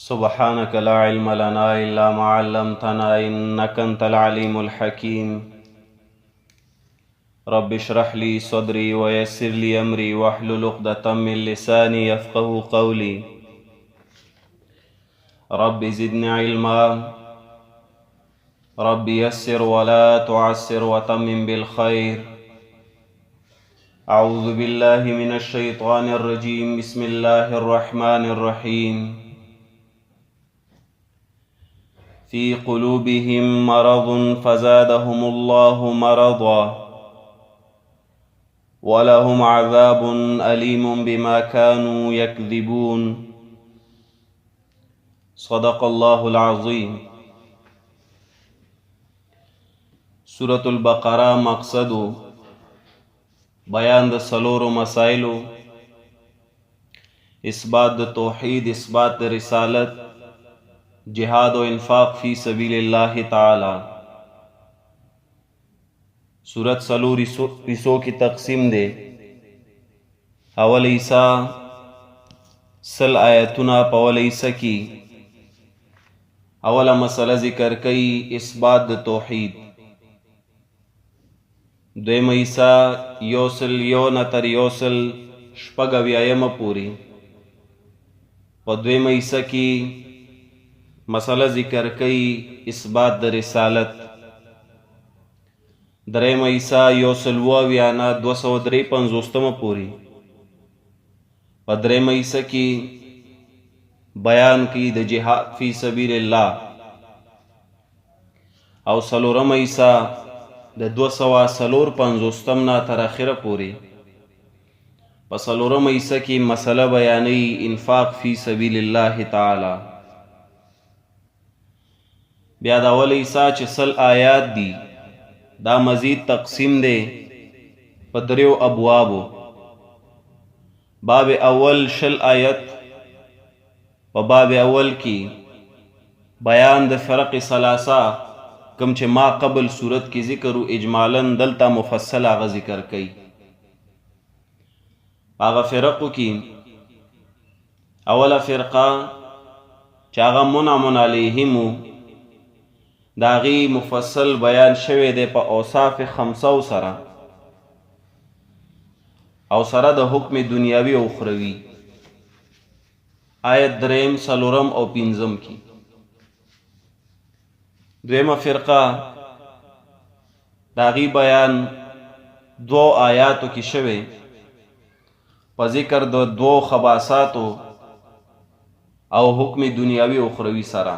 سبحانك لا علم لنا إلا ما علمتنا إنك أنت العليم الحكيم. رب اشرح لي صدري ويسر لي أمري واحلل عقدة من لساني يفقه قولي. رب زدني علما. رب يسر ولا تعسر وتمم بالخير. أعوذ بالله من الشيطان الرجيم. بسم الله الرحمن الرحيم. في قلوبهم مرض فزادهم الله مرضا ولهم عذاب أليم بما كانوا يكذبون. صدق الله العظيم. سورة البقرة مقصد بیان د څلورو مسایلو، اثبات د توحید، اثبات د رسالت، جهاد او انفاق فی سبیل الله تعالی. سورت څلور حصو کې تقسیم دی. اول حصہ 100 آیتونه، په اوله حصه کې اوله مسله ذکر کوي، اثبات د توحید. دویمه حصه 101 نه تر 176 پورې، په دویمه حصه کې مسله ذکر کوي، اثبات د رسالت. درېیمه حصه 170 نه 253 پورې، په درېیمه حصه کې بیان کوي د جهاد فی سبیل الله. او څلورمه حصه د 254 نه تر اخره پورې، په څلورمه حصه کې مسله بیانوي، انفاق فی سبیل الله تعالی. بیا د اوله حصه چې 100 آیات دي، دا مزید تقسیم دی په دریو ابوابو. باب اول 20 آیت، په باب اول کې بیان د فرق ثلاثه، کوم چې ما قبل سورت کې ذکر و، اجمالا دلته مفصل هغه ذکر کوي. هغه فرقو کې اوله فرقه چې هغه منعم علیهم، د هغې مفصل بیان شوی دی په اوصاف خمسو سره او سره د حکم دنیاوي او اخروي، آیت دریم، څلورم او پنځم کې. دویمه فرقه، د هغې بیان دوو آیاتو کې شوی، په ذکر د دوو خباساتو او حکم دنیاوي او اخروي سره.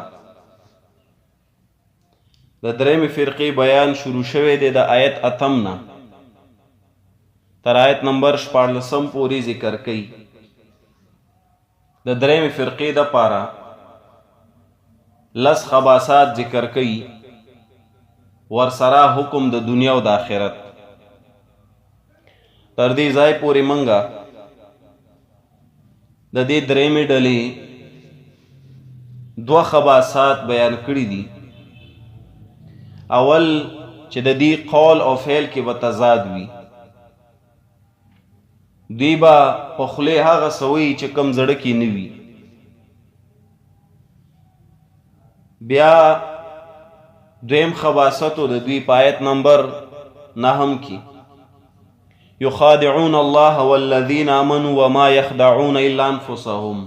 د درېیمې فرقې بیان شروع شوی دی د آیت اتم نه تر آیت نمبر 16 پورې ذکر کوي. د درېیمې فرقې د پاره لس خباسات ذکر کوي، ورسره حکم د دنیا او د آخرت. تر دې ځای پورې منګه د دې درېیمې ډلې دوه خباسات بیان کړي دي. اول چې د دې قول او فعل کې به تضاد وي، دوی به په خولې هغه څه وایي چې کوم زړه کې نه وي. بیا دویم خباستو د دوی په آیت نمبر 9 کې، یخادعون الله والذین آمنوا وما یخدعون الا انفسهم،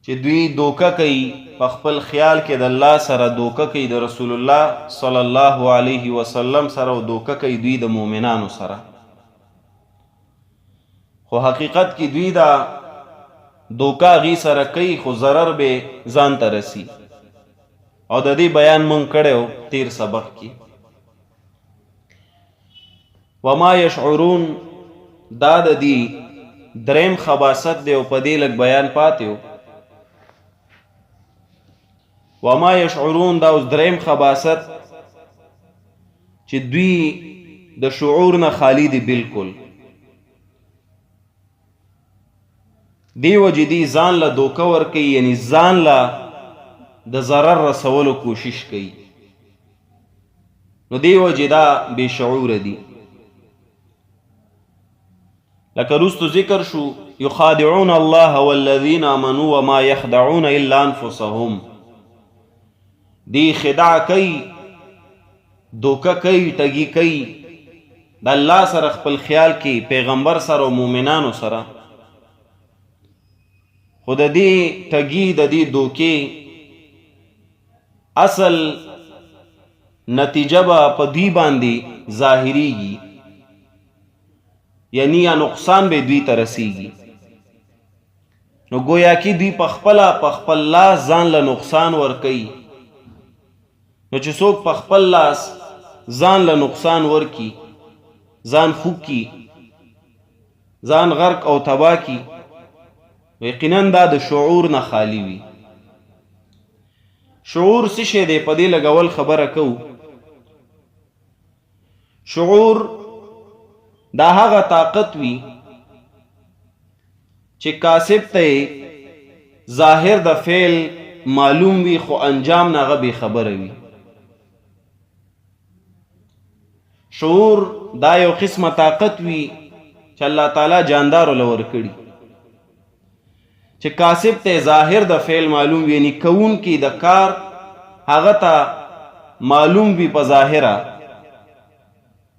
چې دوی دوکه کوي، په خپل خیال کې د الله سره دوکه کوي، د رسول الله صلی الله علیه وسلم سره، او دوکه کوي دوی د مؤمنانو سره، خو حقیقت کې دوی دا دوکه غي سره کوي خو ضرر به ځان ته رسی، او د دې بیان مونږ کړو تیر سبق کې. وما یشعرون، دا د دې دریم خباست دی او په دې لږ بیان پاتې و. وما یشعرون، دا اوس دریم خباست چې دوی د شعور نه خالی دي بالکل. دی وجې دی ځان له دوکه ورکوي، یعنی ځان له د ضرر رسولو کوشش کوي، نو دی وجې دا بې شعوره دي. لکه روستو ذکر شو، یخادعون الله والذین آمنوا وما یخدعون الا انفسهم. دی خداع کوي، دوکه کوي، ټګي کوي د الله سره خپل خیال کې، پیغمبر سره او مؤمنانو سره. خو د دې ټګي، د دې دوکې اصل نتیجه به په دوی باندې ظاهریږي، یعنی یا نقصان به دوی ته رسیږي. نو گویا کې دوی په خپل په خپل لاس ځان له نقصان ور کوي. نو چې څوک په خپل لاس ځان له نقصان ورکي، ځان خوک کی، ځان غرق او تباه کی، یقینا دا د شعور نه خالی وي. شعور څه شی دی؟ په دې لګول خبره کوو. شعور دا هغه طاقت وي چې کاسب ته ظاهر د فعل معلوم وي، خو انجام نه هغه بې خبره وي. شعور دا یو قسمه طاقت وي چې الله تعالی جاندارو له ورکړي، چې کاسب ته ظاهر د فعل معلوم وي، یعنی کوونکی د کار هغه ته معلوم وي په ظاهره،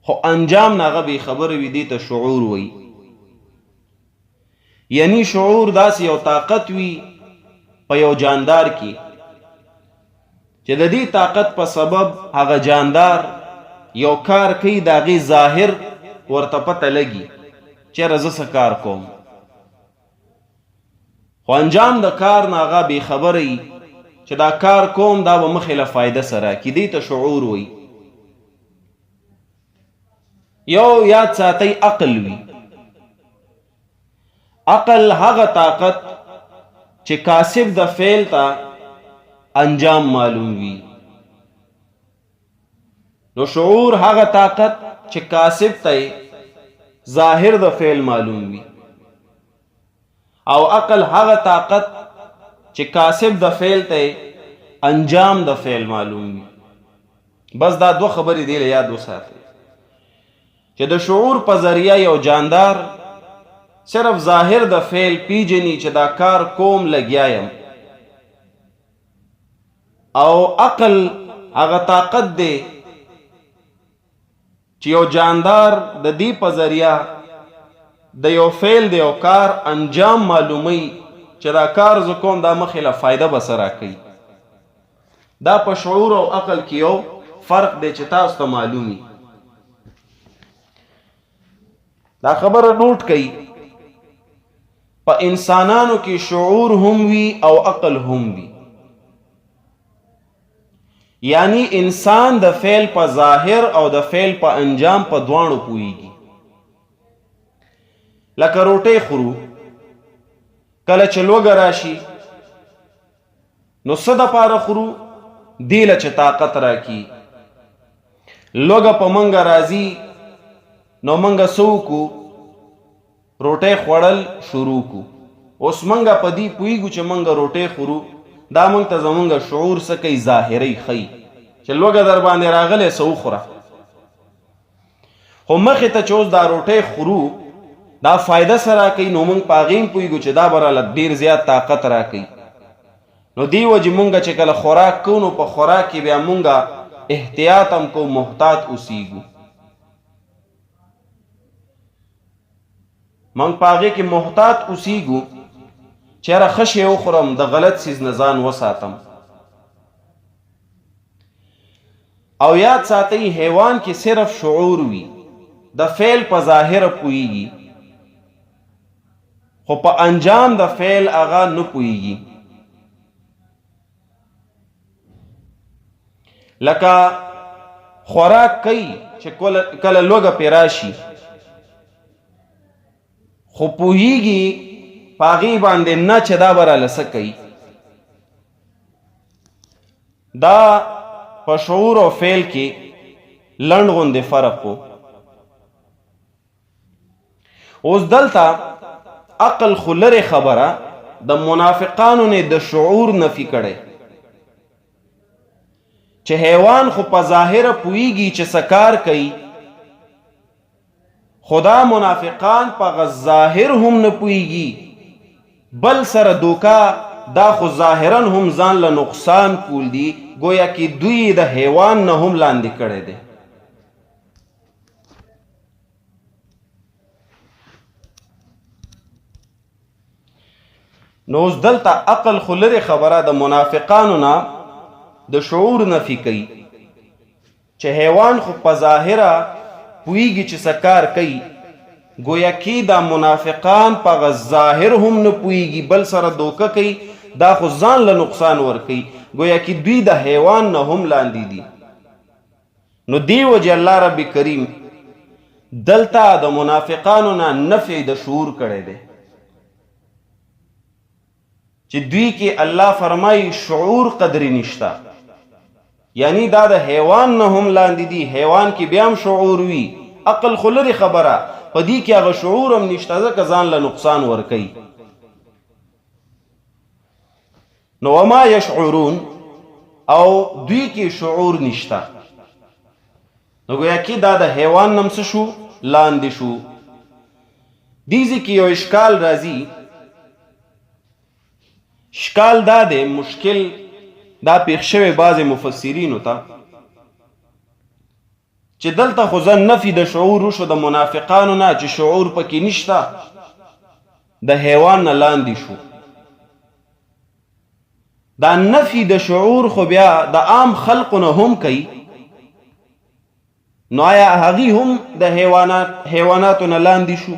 خو انجام نه هغه بې خبره وي. دې ته شعور وایي. یعنی شعور داسې یو طاقت وي په یو جاندار کې چې د دې طاقت په سبب هغه جاندار یو کار کوي، د هغې ظاهر ورته پته لګي چېرې زه څه کار کوم، خو انجام د کار نه هغه بې خبره وي چې دا کار کوم دا به مخې له فایده سره کې. دې ته شعور وایي. یو یاد ساتئ، عقل وي. عقل هغه طاقت چې کاسب د فعل ته انجام معلوم وي. نو شعور هغه طاقت چې کاسب ته ظاهر د فعل معلوم وي، او عقل هغه طاقت چې کاسب د فعل ته انجام د فعل معلوم وي. بس دا دوه خبرې دی له یاد وساتئ، چې د شعور په ذریعه یو جاندار صرف ظاهر د فعل پیژني چې دا کار کوم لګیا یم، او عقل هغه طاقت دی چې یو جاندار د دې په ذریعه د یو فعل، د یو کار انجام معلومي چې دا کار زه کوم دا مخې له فایده به څه راکوي. دا په شعور او عقل کې یو فرق دی چې تاسو ته معلومي. دا خبره نوټ کړئ، په انسانانو کې شعور هم وي او عقل هم وي. یعنی انسان د فعل په ظاهر او د فعل په انجام په دواړو پوهیږي. لکه روټۍ خورو، کله چې لوږه راشي نو څه دپاره خورو؟ دې له چې طاقت راکړي. لوږه په منګه راځي نو منګه څه وکړو؟ روټۍ خوړل شروع کو. اوس منګه په دې پوهیږو چې منګه روټۍ خورو، دا مونږ ته زمونږ شعور څه کوي؟ ظاهري ښیي چې لوږه در باندې راغلی، څه وخوره. خو مخې ته چې اوس دا روټۍ خورو دا فایده څه راکوي؟ نو مونږ په هغې هم پوهیږو چې دا به راله ډېر زیات طاقت راکوي. نو دې وجې مونږ چې کله خوراک کوو نو په خوراک کې بیا مونږ احتیاط هم کوو، محتاط اوسیږو. مونږ په هغې کې محتاط اوسیږو چې یاره ښه شی وخورم، د غلط څیز نه ځان وساتم. او یاد ساتئ، حیوان کې صرف شعور وي، د فعل په ظاهره پوهیږي خو په انجام د فعل هغه نه پوهیږي. لکه خوراک کوي چې کله لوږه پرې راشي خو پوهیږي په هغې باندې نه چې دا به راله څه کوي. دا په شعور او فعل کې لنډ غوندې فرق و. اوس دلته عقل خو لرې خبره، د منافقانو نه د شعور نفي کړی چې حیوان خو په ظاهره پوهیږي چې څه کار کوي، خدا منافقان په ظاهر هم نه پويږي، بل سره دوکا دا خو ظاهرا هم ځان له نقصان کول دي، گویا کې دوی د حیوان نه هم لاندې کړی دی. نو اوس دلته عقل خو لرې خبره د منافقانو نه د شعور نفي کوي، چې حیوان خو په ظاهره پوهیږي چې څه کار کوي، ګویا کې دا منافقان په ظاهر هم نه پوهیږي، بل سره دوکه کوي، دا خو ځان له نقصان ورکوي، ګویا کې دوی د حیوان نه هم لاندې دي. نو دی وجه الله رب کریم دلته د منافقانو نه نفع د شعور کړی دی، چې دوی کې الله فرمایي شعور قدرې نشته، یعنی دا د حیوان نه هم لاندې دي. حیوان کې بیا هم شعور وي، عقل خو لرې خبره، په دې کې هغه شعور هم نشته، ځکه ځان له نقصان ورکوي. نو وما یشعرون، او دوی کې شعور نشته، نو ګویا کې دا د حیوان نم څه شو؟ لاندې شو. دې ځای کې یو اشکال راځي، اشکال دا دی، مشکل دا پیښ شوی بعضې مفسرینو ته، چې دلته خو ځه نفي د شعور وشو د منافقانو نه چې شعور پکې نشته، د حیوان نه لاندې شو. دا نفي د شعور خو بیا د عام خلقو نه هم کوي، نو آیا هغوی هم د حیواناتو نه لاندې شو؟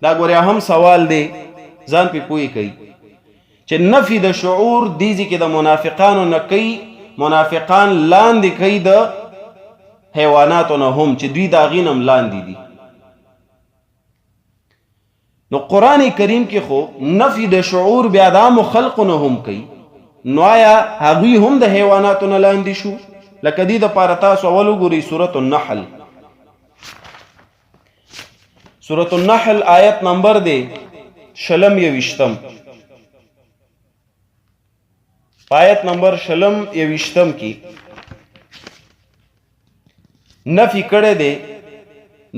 دا ګوریا هم سوال دی، ځان پې پوه کوي چې نفي د شعور دې ځای کې د منافقانو نه کوي، منافقان لاندې کوي د حیواناتو نه هم، چې دوی د هغې نه هم لاندې دي. نو قرآن کریم کې خو نفي د شعور بیا د عامو خلقو نه هم کوي، نو آیا هغوی هم د حیواناتو نه لاندې شو؟ لکه دې دپاره تاسو اول وګورئ سورة النحل، سورة النحل آیت نمبر دی شلم یویشتم، آیت نمبر شلم یویشتم کې نفي کړی دی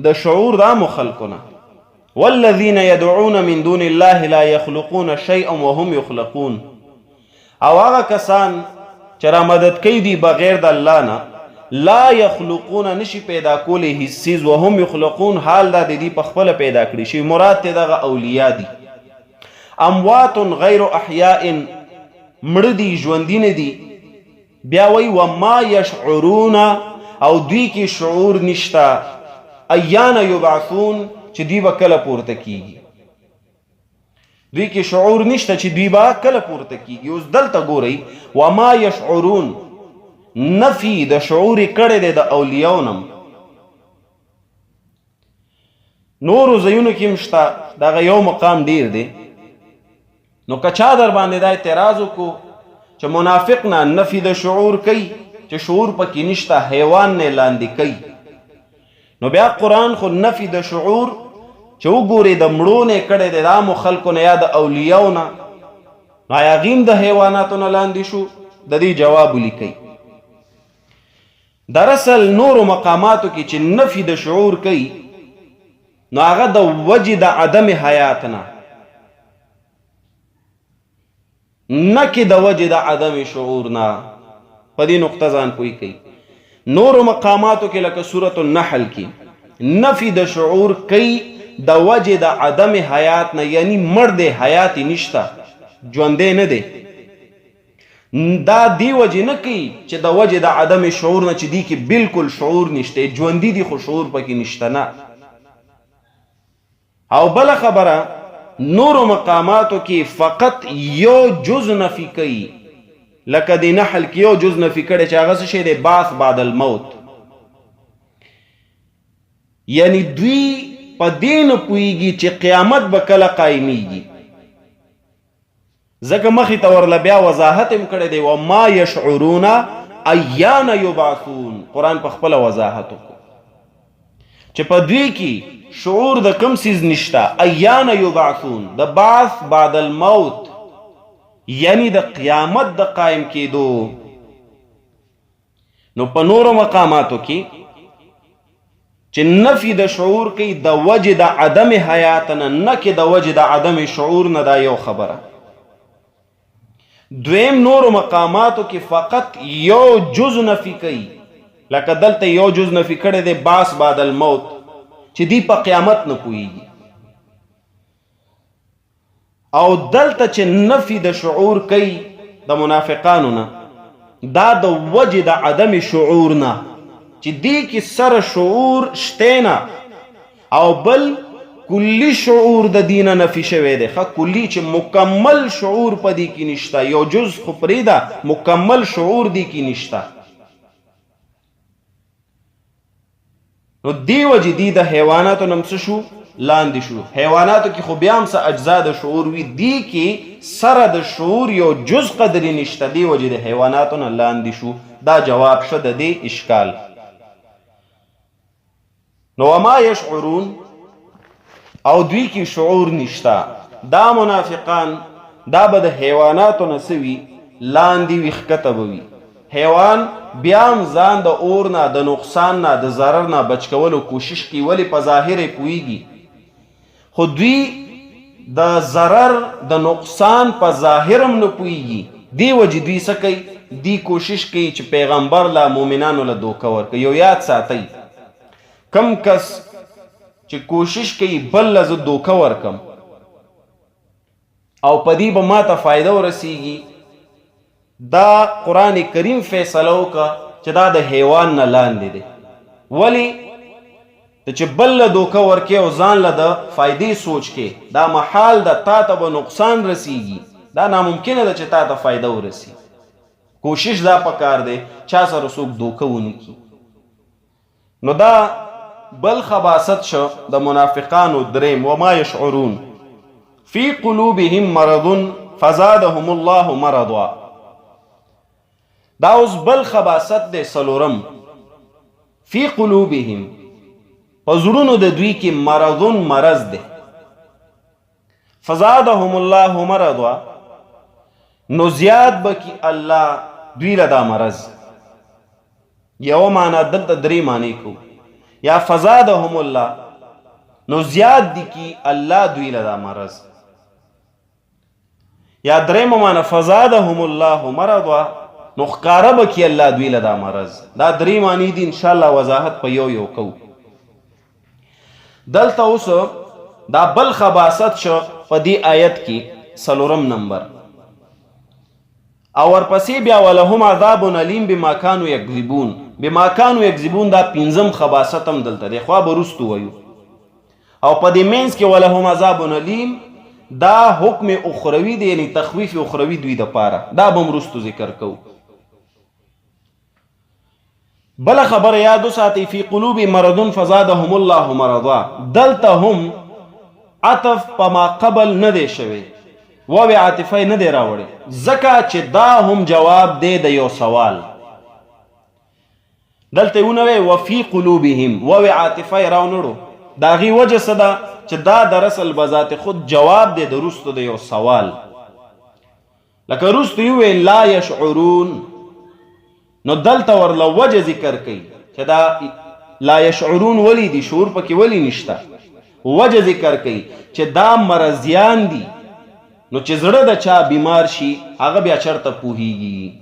د شعور د عامو خلکو نه، والذین يدعون من دون الله لا يخلقون شيئا وهم يخلقون، او هغه کسان چې را مدد کوي دي بغیر د الله نه، لا يخلقون نشي پیدا کولی هیڅ څیز، وهم يخلقون حال دا د دې په خپله پیدا کړی شي، مراد ته دغه اولیاء دي. اموات غیر احیاء، مړه دي ژوندي نه دي. بیا وای وما یشعرون، او دوی کې شعور نشته، ایان یبعثون، چې دوی به کله پورته کیږي. دوی کې شعور نشته چې دوی به کله پورته کیږي. اوس دلته ګورئ وما یشعرون، نفي د شعور کړی دی د اولیاو نم. نورو ځایونو کې هم شته، دغه یو مقام ډیر دی. نو که چا در باندې دا اعتراض وکړو چې منافق نه نفي د شعور کوي، چې شعور پکې نشته، حیوان نه لاندې کوي، نو بیا قرآن خو نفي د شعور چې وګوري د مړو نه کړی دی، د عامو خلکو نه یا د اولیاو نه، نو آیا هغوی هم د حیواناتو نه لاندې شو؟ د دې جواب ولیکئ. دراصل نورو مقاماتو کې چې نفي د شعور کوي، نو هغه د وجې د عدم حیات نه، نه کې د وجې د عدم شعور نه. په دې نقطه ځان پوه کوي. نورو مقاماتو کې لکه سورة النحل کې نفي د شعور کوي د وجې د عدم حیات نه، یعنی مړ دی، حیات یې نشته، ژوندی نه دی. دا دی وجې نه کوي چې د وجې د عدم شعور نه، چې دی کې بالکل شعور نشته، ژوندي دي خو شعور پکې نشته، نه. او بله خبره نورو مقاماتو کې فقط یو جز نفي کوي، لکه د نحل کې یو جز نفي کړي چې هغه څه شی دی؟ بعث بعد الموت. یعنی دوی په دې نه پوهېږي چې قیامت به کله قایمیږي، ځکه مخې ته ورله بیا وضاحت هم کړی دی، وما یشعرون ایان یبعثون. قرآن په خپله وضاحت وکړو چې په دوی کې شعور د کم څیز نشته، ایان یبعثون، د بعث بعد الموت، یعنی د قیامت د قائم کېدو. نو په نورو مقاماتو کې چې نفي د شعور کوي د وجې د عدم حیات نه، نه کې د وجې د عدم شعور نه. دا یو خبره. دویم، نورو مقاماتو کې فقط یو جز نفي کوي، لکه دلته یو جز نفي کړی دی، باس بعد الموت، چې دی په قیامت نه پوهیږي. او دلته چې نفي د شعور کوي د منافقانو نه، دا د وجې د عدم شعور نه، چې دې کې سره شعور شته نه، او بل کلی شعور د دینه نفي شوی دی. ښه، کلی چې مکمل شعور په دې کې نشته، یو جز خو پرېږده، مکمل شعور دې کې نشته. نو دی وجې دی د حیواناتو نم څه شو؟ لاندې شو. حیواناتو کې خو بیا هم څه اجزا د شعور وي، دی کې سره د شعور یو جز قدرې نشته، دی وجې د حیواناتو نه لاندې شو. دا جواب شه د دې اشکال. نو وما یشعرون، او دوی کې شعور نشته. دا منافقان دا به د حیواناتو نه څه وي؟ لاندې وي، ښکته به وي. حیوان بیا هم ځان د اور نه، د نقصان نه، د ضرر نه بچ کولو کوشش کوي، ولې په ظاهر یې پوهېږي، خو دوی د ضرر د نقصان په ظاهر هم نه پوهېږي. دې وجې دوی څه کوي؟ دی کوشش کوي چې پیغمبر له مؤمنانو له دوکه ورکوي. یو یاد ساتئ، کم کس چې کوشش کوي بل له زه دوکه ورکم او په دې به ماته فایده ورسیږي، دا قرآن کریم فیصله وکړه چې دا د حیوان نه لاندې دی. ولی ته چې بل له دوکه ورکې او ځان له د فایدې سوچ کې، دا محال ده، تا ته به نقصان رسیږي، دا ناممکنه ده چې تا ته فایده ورسي. کوشش دا پکار دی چا سره څوک دوکه ونه کړي. نو دا بل خباست شو د منافقانو. دریم، وما یشعرون فی قلوبهم مرض فزادهم الله مرضا. دا اوس بل خباست دی، څلورم. فی قلوبهم، په زړونو د دوی کې، مرض مرض دی، فزادهم الله مرضا، نو زیاد بکی الله دوی له دا مرض. یو معنا دلته درې معنی کو، یا فزادهم الله، نو زیاد دي کی الله دوی له دا مرض، یا درېمه معنا فزادهم الله مرضا، نو ښکاره به کړي الله دوی له دا مرض. دا درې معنی دي، ان شاء الله وضاحت په یو یو کوو. دلته اوس دا بل خباست شو په دې آیت کې، څلورم نمبر. او ورپسې بیا ولهم عذاب الیم بما كانوا یکذبون. بما كانوا یکذبون دا پنځم خباست هم دلته دی، خو به وروستو وایو. او په دې منځ کې ولهم عذاب الیم دا حکم اخروی دی، یعنی تخویف اخروی دوی د پاره، دا به وروستو ذکر کوو. بل خبره یاد وساتئ، فی قلوب مرض فزادهم الله مرضا، دلته هم عطف په ما قبل نه دی شوی، واو عاطفه نه دی راوړی، ځکه چې دا هم جواب دی د یو سوال. دلته ونه وی وفي قلوبهم، واو عاطفه یې راونړو، د هغې وجه څه ده؟ چې دا دراصل بذات خود جواب دی د وروستو د یو سوال. لکه وروستو یې وویل لا یشعرون، نو دلته ورله وجه ذکر کوي چې دا لا یشعرون ولی دي، شعور پکې ولی نشته. وجه ذکر کوي چې دا مرضیان دي، نو چې زړه د چا بیمار شي هغه بیا چرته پوهیږي.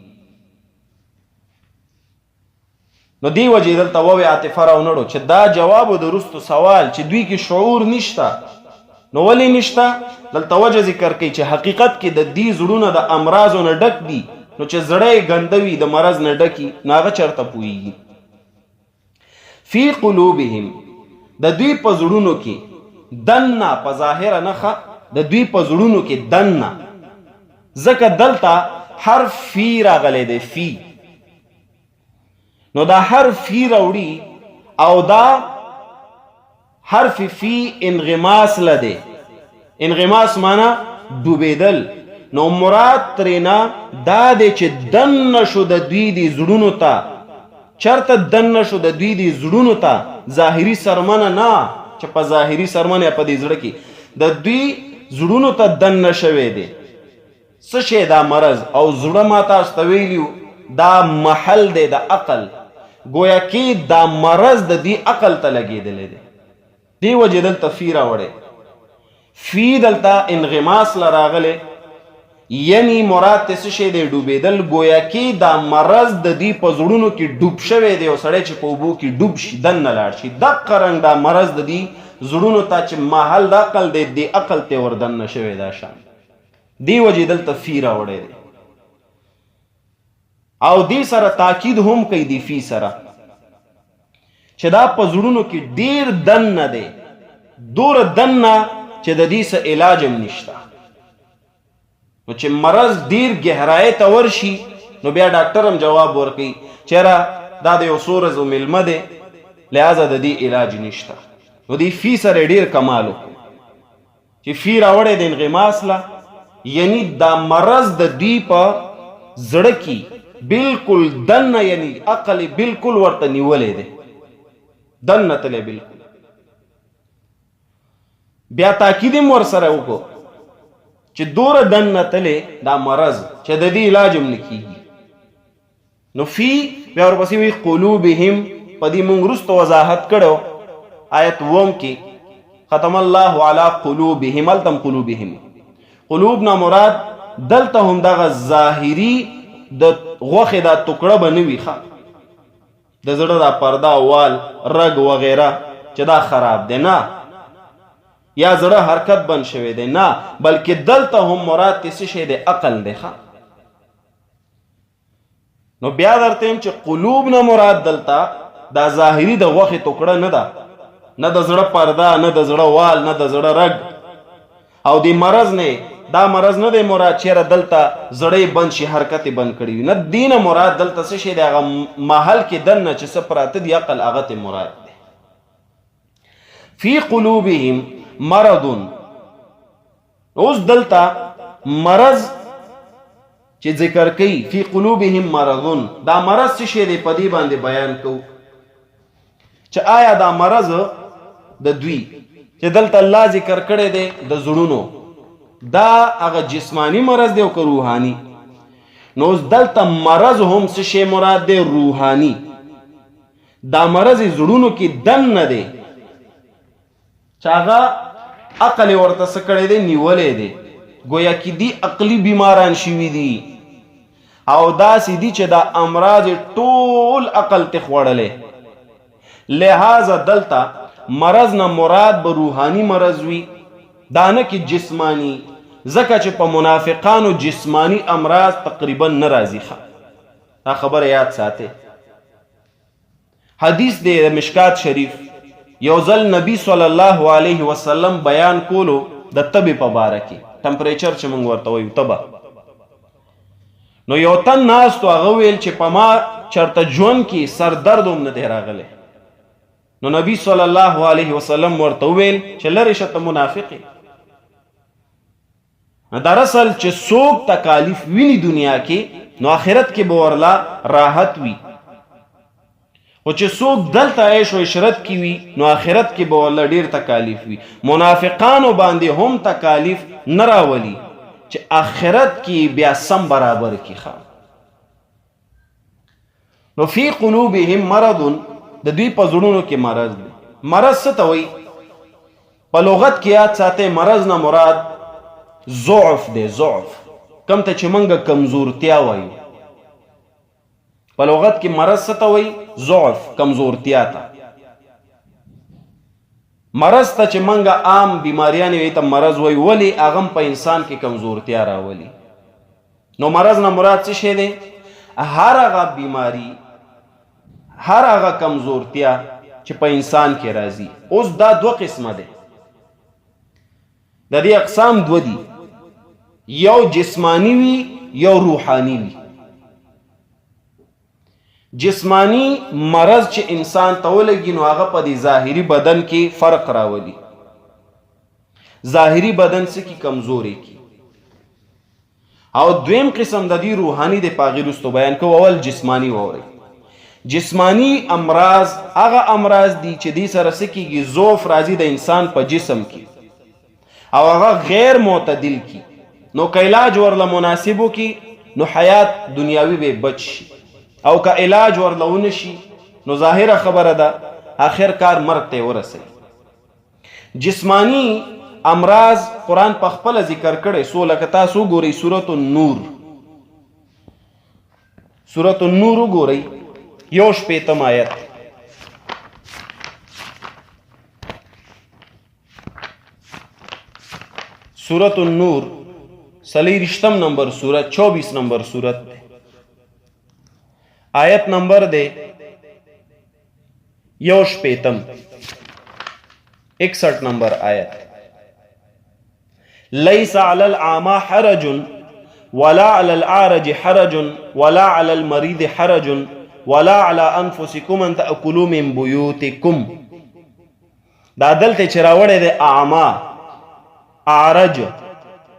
نو دی وجه دلته ووی عاطفه راونړو چې دا جواب د وروستو سوال چې دوی کې شعور نشته، نو ولې نشته؟ دلته وجه ذکر کوي چې حقیقت کې د دې زړونه د امراضو نه ډک دي، نو چې زړه یې ګنده وي، د مرض نه ډکي، نو هغه چرته پوهیږي. فی قلوبهم، د دوی په زړونو کې، دنه په ظاهره نخه، د دوی په زړونو کې دنه، ځکه دلته حرف فی راغلی دی، فی، نو دا حرف فی راوړي او دا حرف فی انغماس لده، انغماس معنا ډوبېدل، نو مراد ترېنه دا دی چې دننه شو د دوی دي زړونو ته. چرته دننه شو د دوی دي زړونو ته؟ ظاهري سرمنه نه، چې په ظاهري سرمنه یا په دې زړه کې د دوی زړونو ته دننه شوی دی څه شی؟ دا مرض. او زړه ما تاسو ته ویلي دا محل دی د عقل، ګویا کې دا مرض د دې عقل ته لګېدلی دی. دې وجې دلته فی راوړی، فی دلته انغماس له راغلی، یعنی مراد ته څه شی دی؟ ډوبېدل. ګویا کې دا مرض د دوی په زړونو کې ډوب شوی دی، او سړی چې په اوبو کې ډوب شي دننه لاړ شي، دقه رنګ دا مرض د دوی زړونو ته چې محل د عقل دی، دې عقل ته ور دننه شوی دا شان. دې وجې دلته فی راوړی دی، او دې سره تاکید هم کوي دی فی سره چې دا په زړونو کې ډیر دننه دی، دوره دننه چې د دې څه علاج هم نشته. نو چې مرض ډیر ګهرای ته ورشي نو بیا ډاکټر هم جواب ورکوي چېرې دا د یو څو ورځو میلمه دی، لهذا د دې علاج نشته. نو دې فی سره ډیر کمال وکړو چې فی راوړی د انغماس له، یعنی دا مرض د دوی په زړه کې بالکل دننه، یعنی عقل بالکل ورته نیولی دی، دننه تللی بالکل. بیا تاکید هم ورسره وکړو چې دوره دننه تللی دا مرض چې د دې علاج هم نه کیږي. نو فی بیا ورپسې وی قلوبهم، په دې مونږ وروسته وضاحت کړو آیت وم کې، ختم الله علی قلوبهم، هلته هم قلوبهم، قلوب نه مراد دلته هم دغه ظاهري د غوښې دا ټوکړه به نه وي، ښه د زړه دا پرده وال رګ وغیره چې دا خراب دی نه، یا زړه حرکت بند شوی دی نه، بلکې دلته هم مراد ته څه شی دی؟ عقل دی. ښه نو بیا درته هم چې قلوب نه مراد دلته دا ظاهري د غوښې ټوکړه نه ده، نه د زړه پرده، نه د زړه وال، نه د زړه رګ، او د مرض نه دا مرض نه دی مراد چیرې دلته زړه یې بند شي حرکت یې بند کړي وي، نه، دینه مراد دلته څه شی دی؟ هغه محل کې دننه چې څه پراته دي عقل هغه ته مراد دی. فی قلوبهم مرض، اوس دلته مرض چې ذکر کوي فی قلوبهم مرض، دا مرض څه شی دی په دې باندې بیان کو چې آیا دا مرض د دوی چې دلته الله ذکر کړی دی د زړونو، دا هغه جسمانی مرض دی او که روحاني؟ نو اوس دلته مرض هم څه شی مراد دی؟ روحاني. دا مرض زړونو کې دننه دی چې هغه عقل یې ورته څه کړی دی؟ نیولی دی. ګویا کې دي عقلي بیماران شوي دي او داسې دي چې دا امراض ټول عقل ته خوړلی. لہذا دلته مرض نه مراد به روحاني مرض وي، دا نه کې جسمانی، ځکه چې په منافقانو جسمانی امراض تقریبا نه راځي. ښه دا خبره یاد ساتئ. حدیث دی د مشکات شریف، یو ځل نبی صلی الله علیه وسلم بیان کولو د تبې په باره کې، ټمپریچر چې موږ ورته وایو تبه. نو یو تن ناست و، هغه ویل چې په ما چرته ژوند کې سر درد هم نه دی راغلی. نو نبی صلی الله علیه وسلم ورته وویل چې لرې شه، ته منافق یې. دراصل چې څوک تکالیف ویني دنیا کې نو آخرت کې به ورلا راحت وي، خو چې څوک دلته عیش او عشرت کې وي نو آخرت کې به ورلا ډیر تکالیف وي. منافقانو باندې هم تکالیف نه راولي چې آخرت کې بیا سم برابر کی. ښه نو فی قلوبهم مرض، د دوی په زړونو کې مرض دی. مرض څه ته وایي؟ په لغت کې یاد ساتئ، مرض نه مراد ضعف دی. ضعف کم ته چې موږ کمزورتیا وایو. په لغت کې مرض څه ته وایي؟ ضعف، کمزورتیا ته. مرض ته چې موږ عام بیماریانې وایي ته مرض وایو، ولې؟ هغه هم په انسان کې کمزورتیا راولي. نو مرض نه مراد څه شی دی؟ هر هغه بیماری، هر هغه کمزورتیا چې په انسان کې راځي. اوس دا دوه قسمه دی، د دې اقسام دوه دي، یو جسمانی وي یو روحانی وي. جسمانی مرض چې انسان ته ولګي نو هغه په دې ظاهري بدن کې فرق راولي، ظاهري بدن څه کی کمزوري کی. او دویم قسم د دې روحاني د پاغي رستو بیان کو. اول جسمانی ووري. جسمانی امراض هغه امراض دي چې دې سره څه کیږي؟ ضعف راځي د انسان په جسم کې او هغه غیر معتدل کی. نو که علاج ورله مناسبو کی نو حیات دنیاوی به بچ شي، او که علاج ورله ونشي نو ظاهره خبره ده اخر کار مرګ ته ورسي. جسمانی امراض قرآن په خپل ذکر کړي، سو لکه تاسو ګورئ سورۃ النور، سورۃ النور وګورئ 61 آیت. سورۃ النور 24 نمبر سورت، 24 نمبر سورت دی، آیت نمبر دی 61، 61 نمبر آیت. ليس على الأعمى حرج ولا على الأعرج حرج ولا على المريض حرج ولا على أنفسكم أن تأكلوا من بيوتكم. دا دلته چې راوړی دی اعما، اعرج،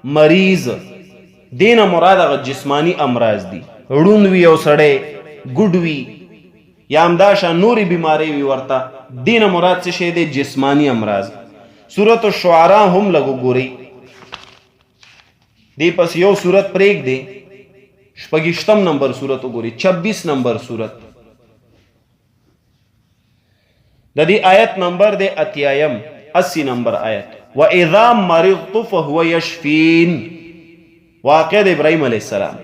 مریض، دینه مراد هغه جسمانی امراض دي. ړوند وي یو سړی، ګډ وي، یا همداشان نورې بیمارۍ وي ورته، دینه مراد څه شی دی؟ جسمانی امراض. سورة الشعراء هم لږ وګورئ، دې پس یو سورت پرېږدئ، 26 نمبر سورت وګورئ، 26 نمبر سورت، د دې آیت نمبر دی 80، 80 نمبر آیت. واذا مرضت فهو يشفين، واقع د ابراهيم عليه السلام.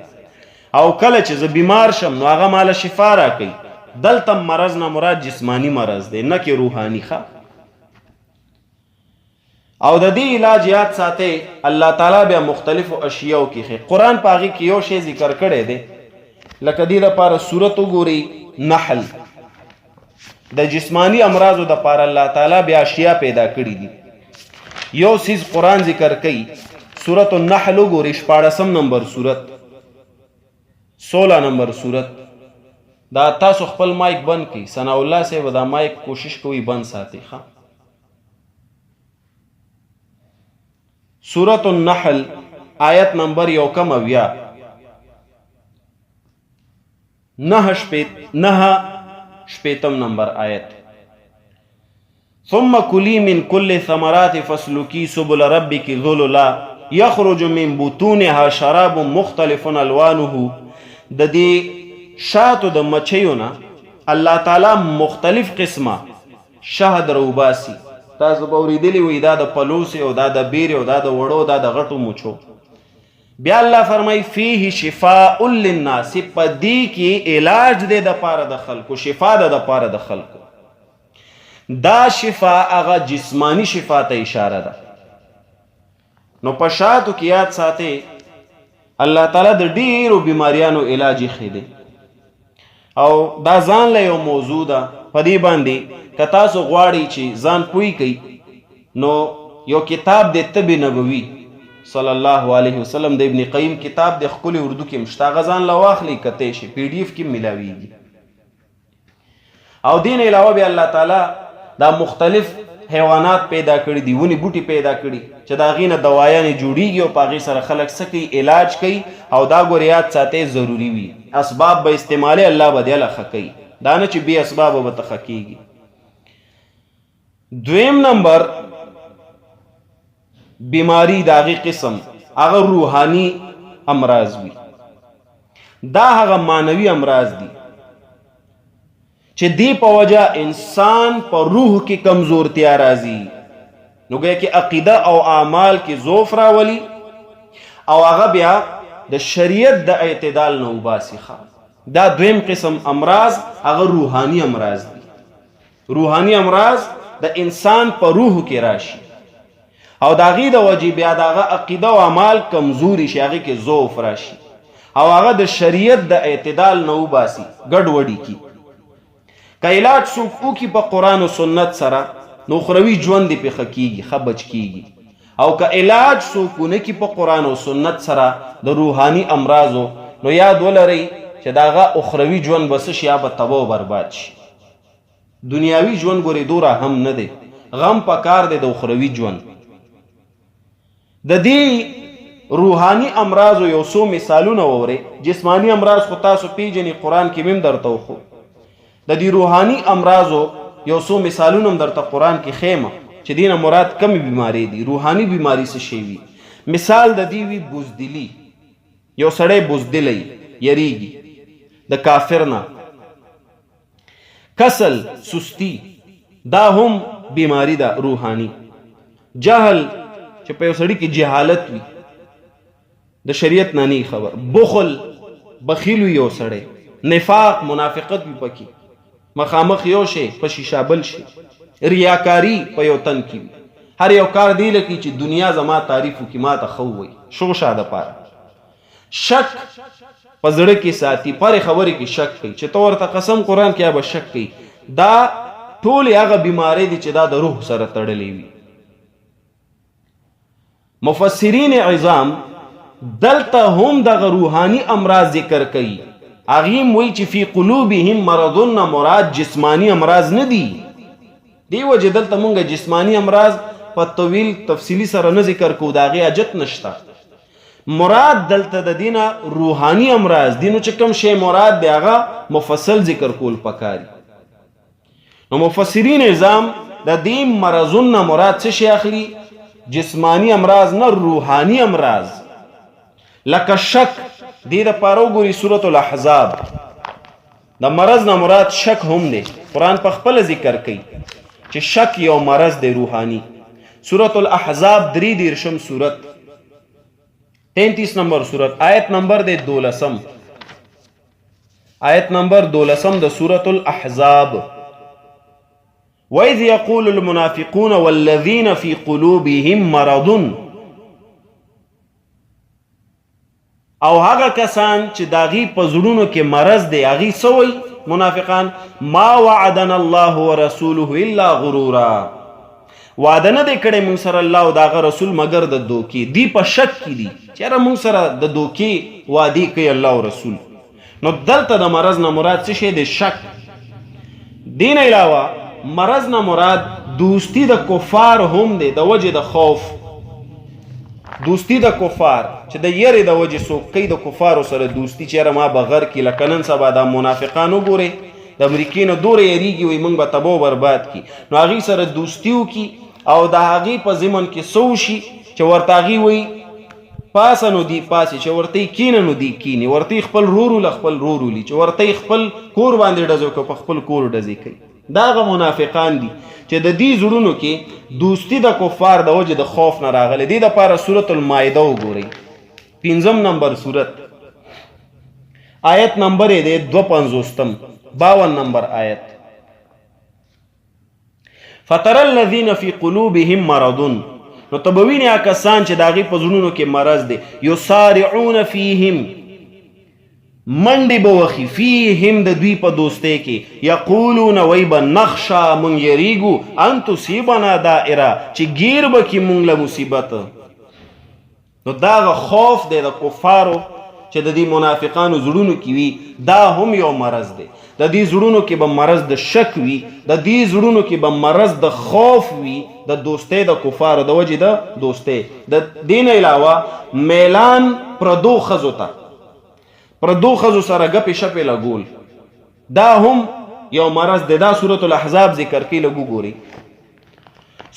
او کله چې زه بیمار شم نو هغه مال شفا راکوي. دلته مرض نه مراد جسمانی مرض دی، نه کې روحاني. ښه، او د دې علاج یاد ساتي الله تعالی بیا مختلفو اشیاو کې خې قرآن په هغې کې یو شی ذکر کړی دی. لکه دې دپاره سورت وګورئ نحل، د جسمانی امراضو د پاره الله تعالی بیا اشیاء پیدا کړی دي. یو سیز قرآن ذکر کوي، سورت النحل وګورئ، 16 نمبر سورت، 16 نمبر سورت. دا تاسو خپل مایک بند کړئ، ثنا الله صاحب دا مایک کوشش کوئ بند ساتئ. ښه، سورة النحل آیت نمبر 71، 69 نمبر آیت. ثم كلي من كل ثمرات فاسلكي سبل ربك ذللا يخرج من بطونها شراب مختلف الوانه. د دې شاتو د مچیو نه الله تعالی مختلف قسمه شهد روباسي. تاسو به اورېدلي وي دا د پلوسې او دا د بیرې او دا د وړو، دا د غټو مچو. بیا الله فرمای فيه شفاء للناس، په دې کې علاج دی د پاره د خلکو، شفا ده د پاره د خلکو. دا شفا هغه جسمانی شفا ته اشاره ده. نو په شاتو کې یاد ساتي الله تعالی د ډیرو بیماریانو علاج یې دی، او دا ځان له یو موضوع ده. په دې باندې که تاسو غواړئ چې ځان پوی کړئ نو یو کتاب د طب نبوي صلی الله علیه وسلم د ابن قیم کتاب د ښکلي اردو کې هم شته، هغه ځان له واخلئ کتی شي، پی ډي اف کې ملاویږي. او دین علاوه بیا الله تعالی دا مختلف حیوانات پیدا کړي دي، ونې بوټي پیدا کړي چې د هغې نه دوایانې جوړیږي او په هغې سره خلک څه کوي؟ علاج کوي. او دا ګورې یاد ساتئ ضروري وي، اسباب به استعمالي، الله به دې له ښه کوي، دا نه چې بې اسبابه به ته ښه کېږي. دویم نمبر بیماری د هغې قسم هغه روحاني امراض وي. دا هغه معنوي امراض دي چې دی په وجه انسان په روح کې کمزورتیا راځي، نو ګویا کې عقیده او اعمال کې ضعف راولي او هغه بیا د شریعت د اعتدال نه وباسي. ښه، دا دویم قسم امراض هغه روحاني امراض دي. روحاني امراض د انسان په روح کې راشي او د هغې د وجې بیا د هغه عقیده او اعمال کمزوري شي، هغې کې ضعف راشي او هغه د شریعت د اعتدال نه وباسي، ګډوډي کی. که علاج څوک وکړي په قرآن او سنت سره نو اخروي ژوند یې پرې ښه کېږي، ښه بچ کېږي. او که علاج څوک ونه کړي په قرآن او سنت سره د روحاني امراضو، نو یاد ولرئ چې د هغه اخروي ژوند به څه شي، هغه به تباه او برباد شي. دنیاوي ژوند ګورې دوره هم نه دی، غم په کار دی د اخروي ژوند. د دې روحاني امراضو یو څو مثالونه وورئ. جسماني امراض خو تاسو پیژنئ، قرآن کې مم درته وښو. د دې روحاني امراضو یو څو مثالونه هم درته قرآن کې ښیم چې دینه مراد کمې بیماری دي. روحاني بیماری څه شی وي؟ مثال د دې وي بزدلی. یو سړی بزدلی یریږي د کافر نه، کسل، سستی، دا هم بیماری ده روحانی. جهل، چې په یو سړي کې جهالت وي، د شریعت نه نه خبر. بخل، بخیل وي یو سړی. نفاق، منافقت وي پکې، مخامخ یو شی، په شیشه بل شی. ریاکاری په یو تن کې وي، هر یو کار دی لکه چې دنیا زما تعریف وکړي، ما ته ښه ووایي، شوشا دپاره. شک په زړه کې ساتي، پر خبرې کې شک کوي، چې ته ورته قسم قرآن کې به شک کوي. دا ټولې هغه بیمارۍ دي چې دا د روح سره تړلې وي. مفسرین عظام دلته هم دغه روحاني امراض ذکر کوي. هغوی هم وایي چې فی قلوبهم مرض نه مراد جسماني امراض نه دي. دی وجه دلته مونږ جسماني امراض په طویل تفصیلی سره نه ذکر کوو، د هغې حاجت نشته. مراد دلته د دینه روحاني امراض دي، نو چې کوم شی مراد دی هغه مفصل ذکر کول پکاري. نو مفسرین عظام د دې مرضونو مراد څه شی اخلي؟ جسمانی امراض نه، روحانی امراض، لکه شک. دې د پاره وګوري سورة الاحزاب. د مرض نه مراد شک هم دی، قرآن په خپل ذکر کوي چې شک یو مرض دی روحانی. سورة الاحزاب 33 سورت، 33 نمبر سورت، آیت نمبر دی دولسم، آیت نمبر دولسم د سورة الاحزاب. وَإِذْ يَقُولُ الْمُنَافِقُونَ وَالَّذِينَ فِي قُلُوبِهِمْ مَرَضٌ، او هغه کسان چې داغي په زړونو کې مرض دی، هغه سوی منافقان، ما وعدنا الله ورسوله الا غرورا، وعده نه دی کړی مونږ سره الله او داغه رسول مګر د دوکې. دی په شک کې دي چیرې مونږ سره د دوکې وعده کوي الله او رسول. نو دلته د مرض نه مراد څه شی دی؟ شک. دین علاوه مرض نه مراد دوستی د کفار هم دی، د وجه د خوف. دوستی د کفار چې د یری د وجه څوک کوي د کفارو سره دوستی، چې ما بغیر کې، لکه نن سبا د منافقانو ګوري، د امریکې نه دوره یریږي، وي موږ به تباه برباد کی، نو هغې سره دوستی وکړي او د هغې په ضمن کې څه وشي چې ورته هغې وایي پاسه نو دی پاسې، چې ورته یې کینه نو دی کینی، ورته یې خپل رور له خپل رور ولي، چې ورته یې خپل کور باندې ډزې وکړي په خپل کور ډزې کوي. دا هغه منافقان دي چې د دې زړونو کې دوستی د کفار د وجې د خوف نه راغلي. دې دپاره سورة المائده وګورئ، پنځم نمبر سورت، آیت نمبر یې دی 52، 52 نمبر آیت. فتر الذین فی قلوبهم مرض، نو ته به وینې هغه کسان چې د هغې په زړونو کې مرض دی، یسارعون فیهم، منډې به وخي، فیهم د دوی په دوستۍ کې، یقولون وی به، نخشا مونږ یریږو، ان تصیبنا دائره، چې ګیر به کړي مونږ له مصیبت. نو داغه خوف دی د کفارو چې د دې منافقانو زړونو کې وي، دا هم یو مرض دی. د دې زړونو کې به مرض د شک وي، د دې زړونو کې به مرض د خوف وي، د دوستۍ د کفارو د وجې د دوستۍ. د دین علاوه میلان پردو ښځو ته، پردو ښځو سره ګپې شپې لګول، دا هم یو مرض دی. دا سورة الاحزاب ذکر کوي، لږ وګورئ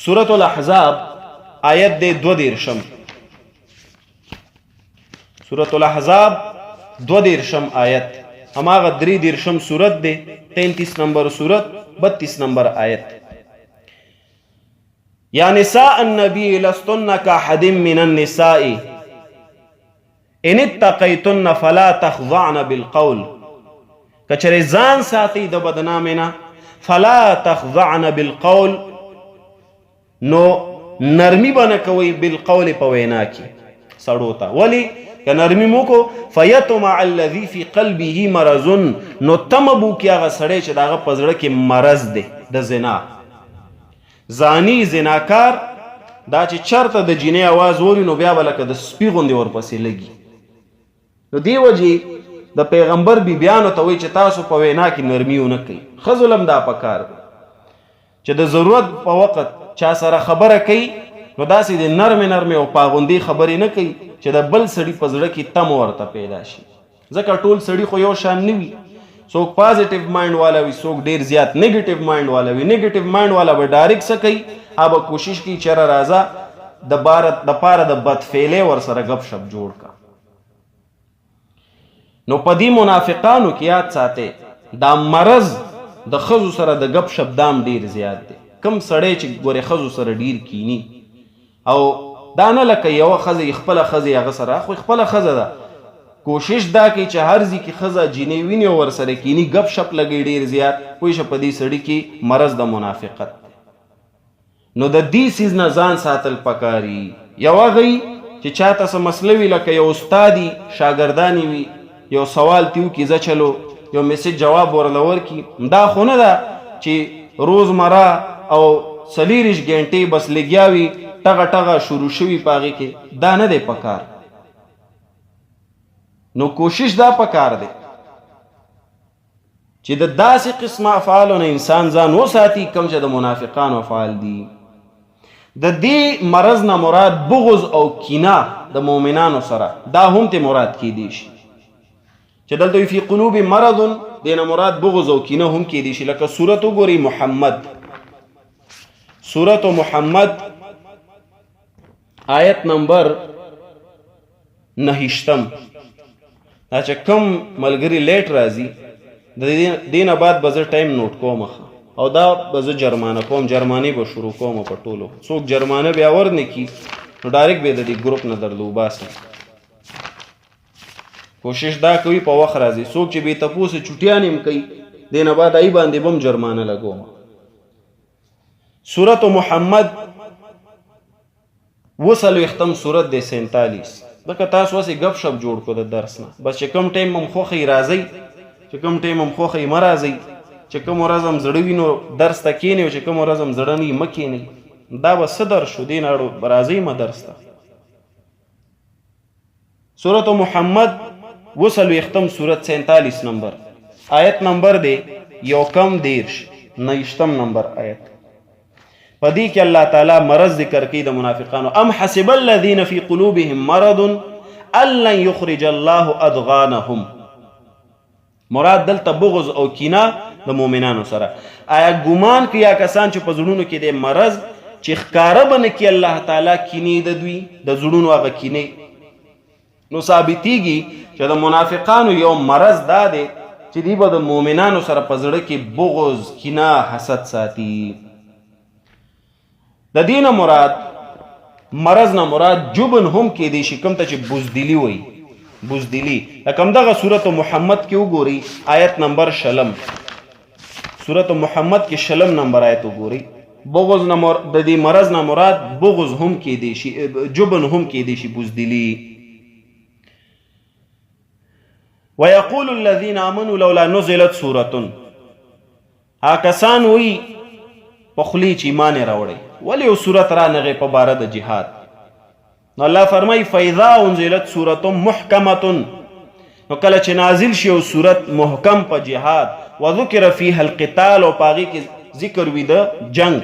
سورة الاحزاب آیت دی 32، سورة الاحزاب 32 آیت، هماغه 33 سورت دی، 33 نمبر سورت، 32 نمبر آیت. یا نساء النبی لستن کاحد من النساء ان اتقیتن فلا تخضعن بالقول، کچره ځان ساتي د بدنامې نه، فلا تخضعن بالقول، نو نرمي به نه کوئ بالقول په وینا کې سړو ته. ولی که نرمي مو کو، فیطمع الذي فی قلبه مرض، نو تمه بو کې هغه سړی چې د هغه په زړه کې مرض دی د زنا، زانی، زناکار، دا چې چرته د جینۍ आवाज ووري نو بیا به لکه د سپي غوندې ورپسې لګي. نو دی وجې د پیغمبر بیبیانو ته وایي چې تاسو په وینا کې نرمي ونه کوئ. ښځو له هم دا پکار دی چې د ضرورت په وخت چا سره خبره کوي نو داسې د نرمې نرمې او پاغوندې خبرې نه کوي چې د بل سړي په زړه کې تم ورته پیدا شي، ځکه ټول سړي خو یو شان نه وي. څوک پازیټیو مایند والا وي، څوک ډیر زیات نیگیټیو مایند والا وي. نیگیټیو مایند والا به ډایرک څه کوي؟ هغه به کوشش کوي چې راځه د بارت د پاره د بدفعلۍ ورسره غب شپ جوړ کا. نو په دې منافقانو کې یاد ساتئ دا مرض د ښځو سره د ګپ شپ دام ډیر زیات دی. کم سړی چې ګورې ښځو سره ډیر کینی، او دا نه لکه یوه ښځه یې خپله ښځه هغه سره، خو خپله ښځه ده، کوشش دا کوي چې هر ځای کې ښځه جینۍ ویني او ورسره کینی، ګپ شپ لګوي ډیر زیات، پوه شه په دې سړي کې مرض د منافقت دی. نو د دې څیز نه ځان ساتل پکاري. یو هغه وي چې چاته څه مسله وي، لکه یو استاد وي، شاګردان یې وي، یو سوال ترې وکړي، ځه چلو یو میسج جواب ورله ورکړي. دا خو نه ده چې روزمره او 24 ګنټې بس لګیا وي، ټغه ټغه شروع شوي په هغې کې، دا نه دی پکار. نو کوشش دا پکار دی چې د داسې قسمه افعالو نه انسان ځان وساتي کوم چې د منافقانو افعال دي. د دې مرض نه مراد بغض او کینه د مؤمنانو سره، دا هم ته مراد کیدی شي چې دلته فی قلوب مرض، دینه مراد بغض او کینه هم کیدی شي. لکه سورت وګورئ محمد، سورت محمد آیت نمبر نهشتم. دا چې کم ملګری لیټ راځي، د دې نه بعد به زه ټایم نوټ کوم او دا به زه جرمانه کوم، جرمانې به شروع کوم په ټولو. څوک جرمانه بیا ورنه کي نو ډایرکټ به د دې ګروپ نه درله وباسم. کوشش دا کوي په وخت راځي، څوک چې بې تپوسه چټیانې هم کوي، دې نه بعد هغې باندې به هم جرمانه لګوم. سورت محمد 40ختم سورت دی، 47. ځکه تاسو هسې ګپ شپ جوړ کړو د درس نه، بس چې کوم ټایم هم خوښه راځئ، چې کوم ټایم هم خوښه مه راځئ، چې کوم ورځ هم زړه وي نو درس ته کښېنئ، او چې کوم ورځ هم زړه نه وي مه کښېنئ. دا به څه درس شو؟ دې نه اړو راځئ مه درس ته. سورت محمد 40ختم سورت 47 نمبر آیت نمبر دی، 31، 29 نمبر آیت. په دې کې الله تعالی مرض ذکر کوي د منافقانو. ام حسب الذين في قلوبهم مرض ان لن يخرج الله اضغانهم. مراد دلته بغض او کینه د مؤمنانو سره. آیا ګمان کوي کسان چې په زړونو کې د مرض چې ښکاره به نه کړي الله تعالی کینې د دوی د زړونو هغه کینې؟ نو ثابتیږي چې د منافقانو یو مرض دا دی چې دی به د مؤمنانو سره په زړه کې بغض، کینه، حسد ساتي. د دین مراد مرض نه مراد جبن هم کې دی شي، کوم ته چې بزدلی وایي، بزدلی. لکه دغه سورت محمد کې وګوري آیت نمبر 20، سورت محمد کې 20 نمبر آیت وګوري. بغض نه د دې مرض نه مراد بغض هم کې دی شي، جبن هم کې دی شي، بزدلی. ويقول الذين امنوا لولا نزلت سوره. ها کسان وی په خلی چې ایمان راوړی، ولې یو سورت را نغې په باره د جهاد؟ نو الله فرمای فاذا انزلت سوره محکمه، نو کله چې نازل شي یو سورت محکم په جهاد، وذکر فيها القتال، او پاغي کې ذکر وي د جنگ،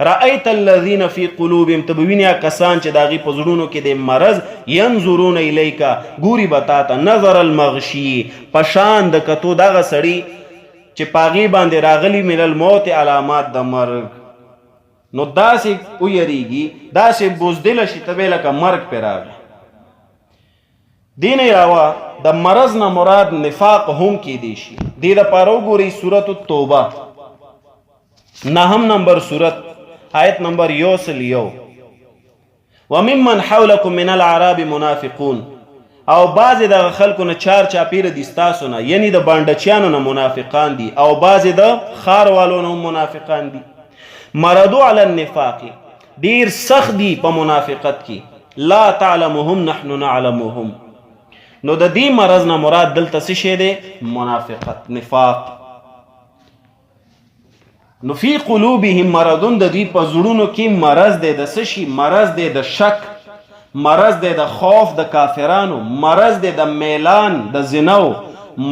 رأيت الذين في قلوبهم، تبوینیا کسان چې داغي په زړونو کې د مرض، ينظرون الیک، ګوري بتا ته، نظر المغشی، پشان د کتو دغه سړی چې پاغي باندې راغلی من الموت علامات د مرګ. نو داسې ویریږي، داسې بزدل شي ته به لکه مرګ پرې راغی. دین علاوه د مرض نه مراد نفاق هم کیدی شي. دې د پاره وګورئ سورة التوبه 9 نمبر سورت آیت نمبر 101. وممن حولکم من العراب منافقون، او بعضې دغه خلکو نه چار چاپېره دي ستاسو نه، یعنی د بانډچیانو نه منافقان دي، او بعضې د ښاروالو نه هم منافقان دي. مردو علی النفاق، ډیر سخت دي په منافقت کې، لا تعلمهم نحن نعلمهم. نو د دې مرض نه مراد دلته څه شی دی؟ منافقت، نفاق. نو فی قلوبهم مرض، د دوی په زړونو کې مرض دی. د څه شي مرض دی؟ د شک مرض دی، د خوف د کافرانو مرض دی، د میلان د زنو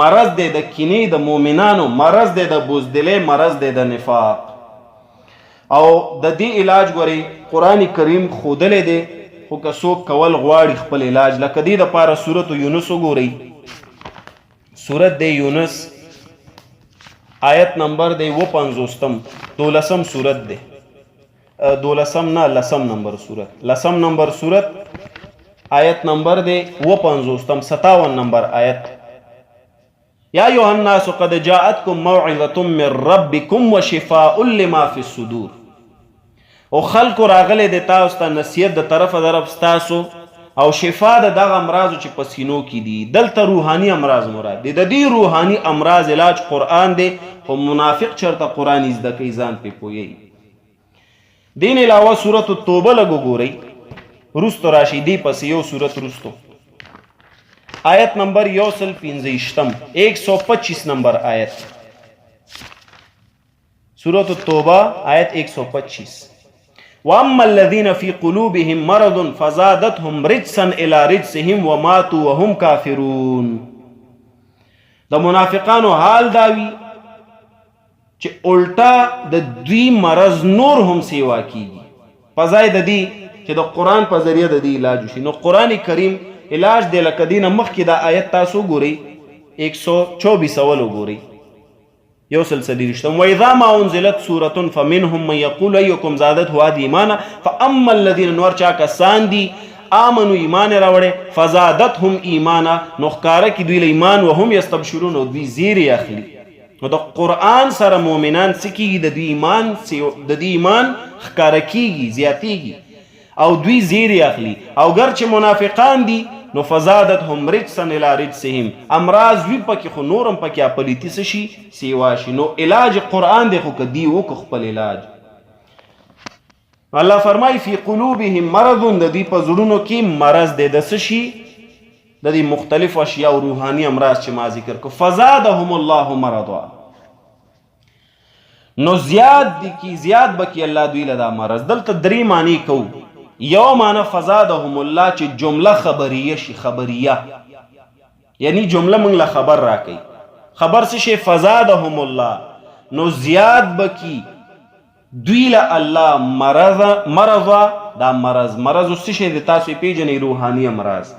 مرض دی، د کینې د مؤمنانو مرض دی، د بزدلۍ مرض دی، د نفاق. او د دې علاج ګوري قرآن کریم ښودلی دی، خو که څوک کول غواړي خپل علاج، لکه دې دپاره سورت یونس وګورئ. سورت دی یونس آیت نمبر دی 55، 12 سورت دی، 12 نه 10 نمبر سورت، 10 نمبر سورت آیت نمبر دی 55، 57 نمبر آیت. یا ایها الناس قد جاءتکم موعظه من ربکم وشفاء لما فی الصدور. او خلکو، راغلی د تاسو ته نصیحت د طرفه د رب ستاسو او شفا د دغه امراضو چې په سینو کې دي. دلته روحاني امراض مراد دي. د دې روحاني امراض علاج قرآن دی، خو منافق چرته قرآن زده کوي، ځان پې پوهوي. دین علاوه سورة التوبه لږ وګورئ، وروستو راشي دی پسې یو سورت وروستو، آیت نمبر 125، 125 نمبر آیت، سورة التوبه آیت 125: واما الذين في قلوبهم مرض فزادتهم رجسا الى رجسهم وماتوا وهم كافرون. د منافقانو حال داوي چې الټا د دوی مرض نور هم سیوا کیږي، په ځای د دې چې د قرآن په ذریعه د دې علاج وشي. نو قرآن کریم علاج دی. لکه دینه مخکې دا آیت تاسو ګورئ، 124 اول وګورئ، 124: واذا ما انزلت سوره فمنهم من يقول ايكم زادته هذه ایمانا فاما الذين، نور چا کسان دي، آمنو، ایمان راوړي، فزادتهم ایمانا، نو ښکاره کی دوی له ایمان، وهم یستبشرون، او دوی زیری اخلي. نو د قرآن سره مؤمنان څه کیږي؟ د دوی ایمان ښکاره کیږي، زیاتیږي او دوی زیری اخلي. او ګر چې منافقان دي، نو فزادتهم رجسا الى رجسهم، امراض وی پکې، خو نورم پکې اپلیتی څه شي؟ سیوا شي. نو علاج قرآن دی، خو که دی وکړو خپل علاج. الله فرمای فی قلوبهم مرض، د دوی په زړونو کې مرض دی. د څه شي؟ د دې مختلفو اشیاء او روحاني امراض چې ما ذکر کو. فزادهم الله مرضا، نو زیاد دي کی، زیاد بکی الله دوی له دا مرض. دلته درې معنی کو. یو معنی فزادهم الله چې جمله خبریه شي، خبریه یعنی جمله موږ له خبر راکې. خبر څه شي؟ فزادهم الله، نو زیاد بکی دوی له الله مرض، مرض، دا مرض، مرض څه شي د تاسو پیژنې؟ روحاني امراض.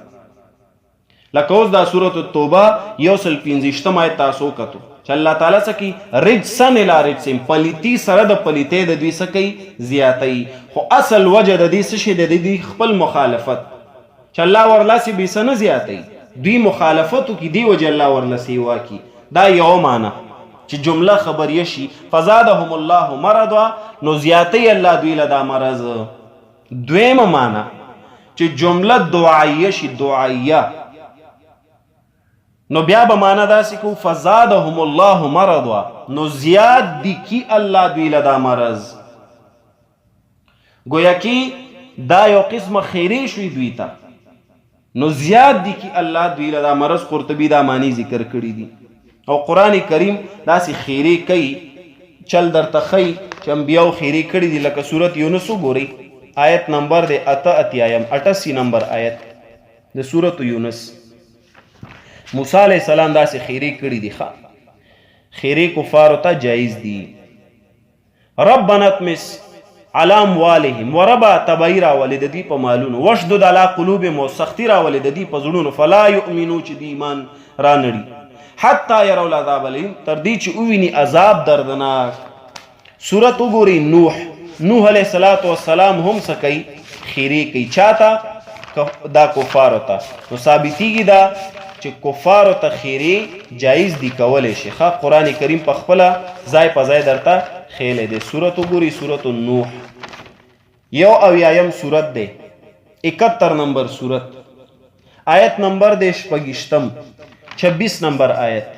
لکه اوس دا سورة التوبه 125 آیت تاسو کتو چې الله تعالی څه کوي؟ رجسا الی رجسن، پلیتی سره د پلیتې د دوی څه کوي؟ زیاتوي. خو اصل وجه د دې څه شي؟ د دوی خپل مخالفت، چې الله ورلاسي به څه نه زیاتوي، دوی مخالفت کی، دی وجه الله ورلسي واکي. دا یو معنی چې جمله خبریه شي، فزادهم الله مرضا، نو زیاتوي الله دوی له دا مرض. دویمه معنی چې جمله دعایه شي، دعایه، نو بیا به معنا داسې کو: فزادهم الله مرضا، نو زیاد دي کی الله دوی له دا مرض. گویا کی دا یو قسمه خیری شوی دوی ته، نو زیاد دي کی الله دوی له دا مرض. قرطبي دا معنی ذکر کړی دي. او قران کریم داسې خیری کوي، چل درته ښیي چې انبیاو خیری کړی دي. لکه سورت یونس وګورئ، آیت نمبر دی 88، 88 نمبر آیت د سورت یونس. موسی علیه السلام داسې خیری کړی دي. ښه، خیری کفارو ته جایز دي. ربنا اطمس علی اموالهم، وربا تبعی راولې د دوی په مالونو، وشدد علی قلوبهم، او سختی راولې د دوی په زړونو، فلا یؤمنو، چې دی ایمان را نړي، حتی يروا العذاب الیم، تر دې چې وویني عذاب دردناک. سورت وګورئ نوح. نوح علیه الصلاۃ والسلام هم څه کوي؟ خیری کوي. چاته؟ دا کفارو ته. نو ثابتیږي دا چې کفارو ته خیری جایز دي، کولی شي. ښه، قرآن کریم په خپله ځای په ځای درته ښیلی دی. سورت وګورئ، سورت نوح، 71 سورت دی، 71 نمبر سورت، آیت نمبر دی 26، 26 نمبر آیت: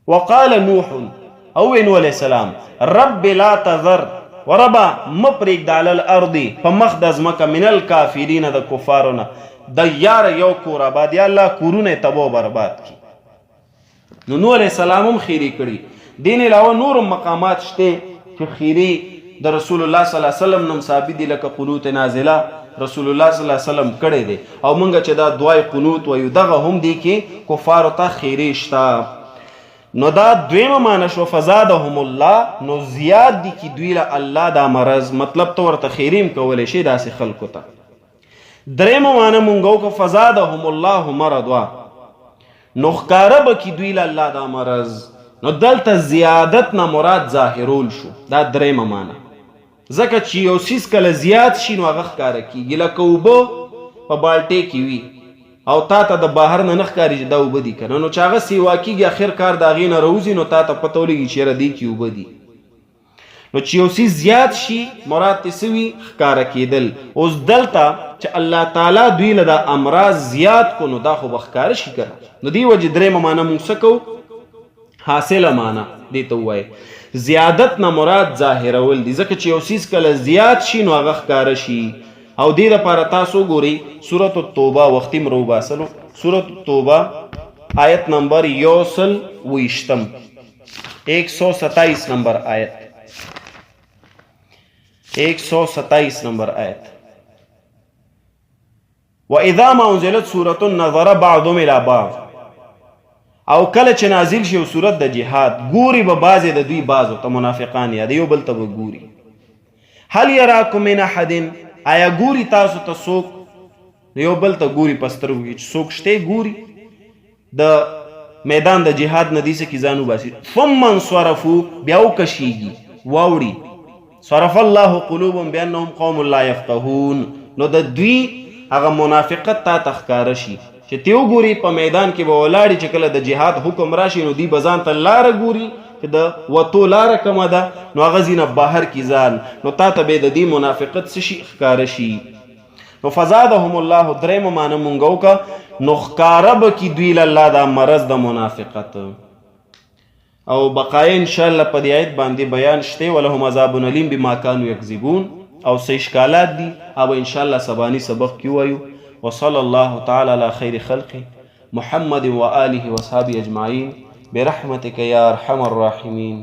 وقال نوح، او نوح علیہ السلام، رب لا تذر، وربا مپریک د علی الارض، په مخ د ځمکه، من الکافرین، د کفارونه، دیار، یو کور آباد. یا الله، کورونه تباہ برباد کی. نو نوح علیہ السلام هم خیری کړي. دین علاوه نور مقامات شته چې خیری د رسول الله صلی الله علیه وسلم نوم ثابت دي، لکه قنوت نازله رسول الله صلی الله علیه وسلم کړی دی. او مونږ چې دا دعای قنوت وایو، دغه هم دی کې کفارو ته خیری شته. نو دا دویمه معنی شو، فزادهم الله، نو زیاد دي کی دوی له الله دا مرض، مطلب ته ورته خیریم کولی شي داسې خلکو ته. دریمه معنی مونږ وکړو، فزادهم الله مرضا، نو ښکاره به کی دوی له الله دا مرض. نو دلته زیادت نه مراد ظاهرول شو. دا دریمه معنی، ځکه چې یو څیز کله زیات شي، نو هغه ښکاره کیږي. لکه اوبه په بالټې کې وي. او تا ته د بهر نه نه ښکاري چې دا اوبه دي که نه، نو چې هغه سیوا کېږي، اخر کار د هغې نه راوځي، نو تا ته پته ولګي چې یاره دې کې اوبه دي. نو چې یو څیز زیات شي، مراد ترې څه وي؟ ښکاره کېدل. اوس دلته چې الله تعالی دوی له دا امراض زیات کو، نو دا خو به ښکاره شي که نه؟ نو دې وجې درېیمه معنا مونږ څه کوو؟ حاصله معنا دې ته ووایي، زیادت نه مراد ظاهرول دي، ځکه چې یو څیز کله زیات شي نو هغه ښکاره شي. او دې لپاره تاسو ګورئ سورة التوبه، وختي مې راوباسلو، سورة التوبه آیت نمبر 121، 127 نمبر آیت، 127 نمبر آیت۔ واذا ما انزلت سوره نظر بعضهم الى بعض، او کله چې نازل شي سورت د جهاد، ګوري به بعضې د دوی بعضو ته، منافقان یا د یو بل ته به ګوري۔ هل یراکم من احد، آیا ګوري تاسو ته څوک؟ یو بل ته ګوري په سترګو کې چې څوک شته، ګوري د میدان د جهاد نه دي څه کې ځان وباسي۔ ثم انصرفوا، بیا وکشیږي، واوړي۔ صرف الله قلوبهم بانهم قوم لا يفقهون۔ نو د دوی هغه منافقت تا ته ښکاره شي چې ته وګوري، په میدان کې به ولاړي، چې کله د جهاد حکم راشي نو دوی به ځان ته لاره ګوري چې د وتو لاره کومه ده، نو هغه ځینه بهر کې ځان، نو تا ته به د دې منافقت څه شي؟ ښکاره شي۔ نو فزادهم الله، درېمه معنی مونږ وکړه، نو ښکاره به کړي دوی له الله دا مرض د منافقت۔ او بقایا ان شاء الله په دې آیت باندې بیان شته، ولهم عذاب الیم بما كانوا یکذبون، او څه اشکالات دي او ان شاء الله سبانی سبق کې وایو۔ وصلى الله تعالى على خير خلقه محمد وآله وصحبه اجمعين برحمتك يا ارحم الراحمين۔